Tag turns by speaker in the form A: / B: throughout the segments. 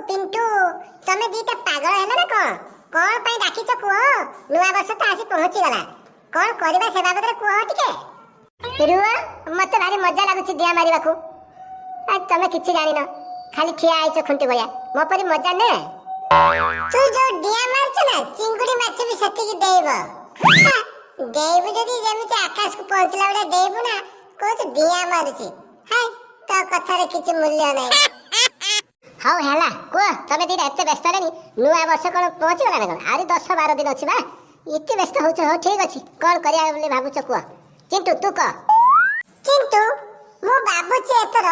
A: ପିଣ୍ଟୁ, ତମେ ଦିଟା ପାଗଳ ହେଲ ନା କଣ? କଣ ପାଇଁ ଡାକିଛ କୁହ। ନୂଆ ବର୍ଷ ତ ଆସି ପହଞ୍ଚିଗଲା, କଣ କରିବା ସେ ବାବଦରେ କୁହ ଟିକେ। ରୁହ, ମତେ ଭାରି ମଜା ଲାଗୁଛି ଡିଆଁ ମାରିବାକୁ। ଆ, ତମେ କିଛି ଜାଣିନ, ଖାଲି ଠିଆ ହେଇଛ ଖୁଣ୍ଟି ଭଳିଆ। ମୋ ପରି ମଜା ନେ। ତୁ ଯୋଉ ଡିଆଁ ମାରୁଛୁ ନା, ଚିଙ୍ଗୁଡି ମାଛ ବି ସେତିକି ଡେଇବ। ହା, ଡେଇବୁ ଯଦି ଯେମିତି ଆକାଶକୁ ପହଞ୍ଚିଲା ବେଳେ ଡେଇବୁ ନା, କହୁଛୁ ଡିଆଁ ମାରୁଛି। ହାଇ, ତୋ କଥାରେ କିଛି ମୂଲ୍ୟ ନାହିଁ। ହଉ ହେଲା, କୁହ। ତମେ ଦିଟା ଏତେ ବ୍ୟସ୍ତ ହେଲେନି। ନୂଆ ବର୍ଷ କଣ ପହଞ୍ଚିଗଲା ନା କଣ? ଆହୁରି 10-12 ଦିନ ଅଛି ବା, ଏତେ ବ୍ୟସ୍ତ ହଉଛ? ହଉ ଠିକ ଅଛି, କଣ କରିବା ବୋଲି ଭାବୁଛ କୁହ। ଚିଣ୍ଟୁ, ତୁ କହ। କିନ୍ତୁ ମୁଁ ଭାବୁଛି ଏଥର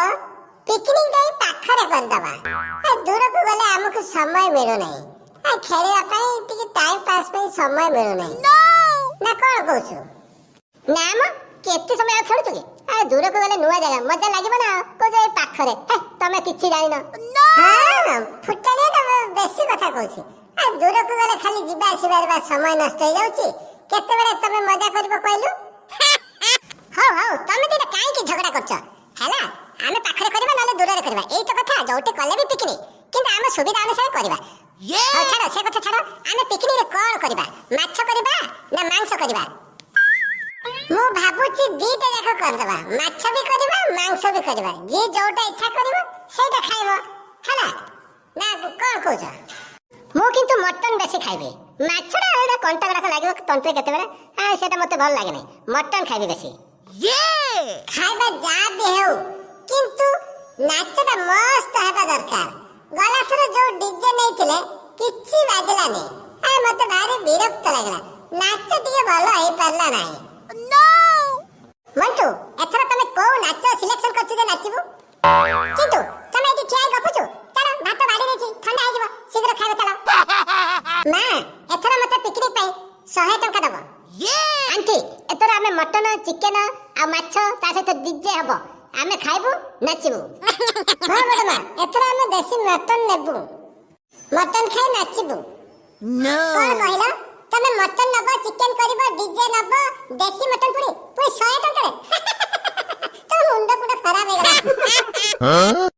A: ପିକନିକ ଯାଇ ପାଖରେ କରିଦବା। ଏ ଦୂରକୁ ଗଲେ ଆମକୁ ସମୟ ମିଳୁନାହିଁ, ଏ ଖେଳିବା ପାଇଁ, ଟିକେ ଟାଇମ ପାସ୍ ପାଇଁ ସମୟ ମିଳୁନାହିଁ। ନା କଣ କହୁଛୁ? ନା ମ, କେତେ ସମୟ ଆଉ ଖେଳୁଛୁ କି? ଆ, ଦୂରକୁ ଗଲେ ନୂଆ ଜାଗା, ମଜା ଲାଗିବ ନା। କହୁଛ ଏଇ ପାଖରେ। ହେ, ତମେ କିଛି ଜାଣିନ। ହଁ, ଫୁଟାଣିଆ ଟା ବେଶୀ କଥା କହୁଛି। ଆ, ଦୂରକୁ ଗଲେ ଖାଲି ଯିବା ଆସିବାରେ ବା ସମୟ ନଷ୍ଟ ହେଇଯାଉଛି। କେତେବେଳେ ତମେ ମଜା କରିବ କହିଲୁ? ହଉ ହଉ, ତମେ ଦିଟା କାହିଁକି ଝଗଡ଼ା କରୁଛ? ହେଲା, ଆମେ ପାଖରେ କରିବା ନହେଲେ ଦୂରରେ କରିବା, ଏଇ ତ କଥା। ଯୋଉଠି କଲେ ବି ପିକନିକ, କିନ୍ତୁ ଆମ ସୁବିଧା ଅନୁସାରେ କରିବା। ହଉ ଛାଡ଼, ସେ କଥା ଛାଡ଼। ଆମେ ପିକନିକରେ କଣ କରିବା? ମାଛ କରିବା ନା ମାଂସ କରିବା? ମୁଁ ଭାବୁଛି ଦିଟା ଯାକ କରିଦବା। ମାଛ ବି କରିବା, ମାଂସ ବି କରିବା। ଯିଏ ଯୋଉଟା ଇଚ୍ଛା କରିବ ସେଇଟା ଖାଇବ। ହେଲା ନା କଣ କହୁଛ? ମୁଁ କିନ୍ତୁ ମଟନ ବେଶୀ ଖାଇବି। ମାଛଟା ଏଇଟା କଣ୍ଟା ଗୁଡ଼ାକ ଲାଗିବ ତଣ୍ଟିରେ କେତେବେଳେ, ସେଇଟା ମତେ ଭଲ ଲାଗେ ନାହିଁ। ମଟନ ଖାଇବି ବେଶୀ। ଖାଇବା ଯାହା ବି ହେଉ, କିନ୍ତୁ ନାଚଟା ମସ୍ତ ହେବା ଦରକାର। ଗଲା ଥର ଯୋଉ ଡିଜେ ନେଇଥିଲେ, କିଛି ବାଜିଲାନି। ଆ, ମତେ ଭାରି ବିରକ୍ତ ଲାଗିଲା। ନାଚ ଟିକେ ଭଲ ହେଇପାରିଲା ନାହିଁ। ମଣ୍ଟୁ, ଏଥର ତମେ କୋଉ ନାଚ ସିଲେକ୍ସନ କରିଛୁ ଯେ ନାଚିବୁ? କିନ୍ତୁ ତମେ ଏଠି ଠିଆ ହେଇ ଗପୁଛୁ। ଚାଲ, ଭାତ ବାଢି ଦେଇଛି, ଥଣ୍ଡା ହେଇଯିବ, ଶୀଘ୍ର ଖାଇବ ଚାଲ। ମା, ଏଥର ମତେ ପିକନିକ ପାଇଁ 100 ଟଙ୍କା ଦବ। ଆଣ୍ଟି, ଏଥର ଆମେ ମଟନ, ଚିକେନ ଆଉ ମାଛ, ତା ସହିତ ଡିଜେ ହବ। ଆମେ ଖାଇବୁ, ନାଚିବୁ। ହଁ ବଡ ମା, ଏଥର ଆମେ ଦେଶୀ ମଟନ ନେବୁ, ମଟନ ଖାଇ ନାଚିବୁ।
B: No.
A: କଣ କହିଲ ତମେ? ମଟନ ନବ, ଚିକେନ କରିବ, ଡିଜେ ନବ, ଦେଶୀ ମଟନ ପୁଣି ପୁଣି 100 ଟଙ୍କାରେ? ତୋ ମୁଣ୍ଡ ପୁରା ଖରାପ ହେଇଗଲା।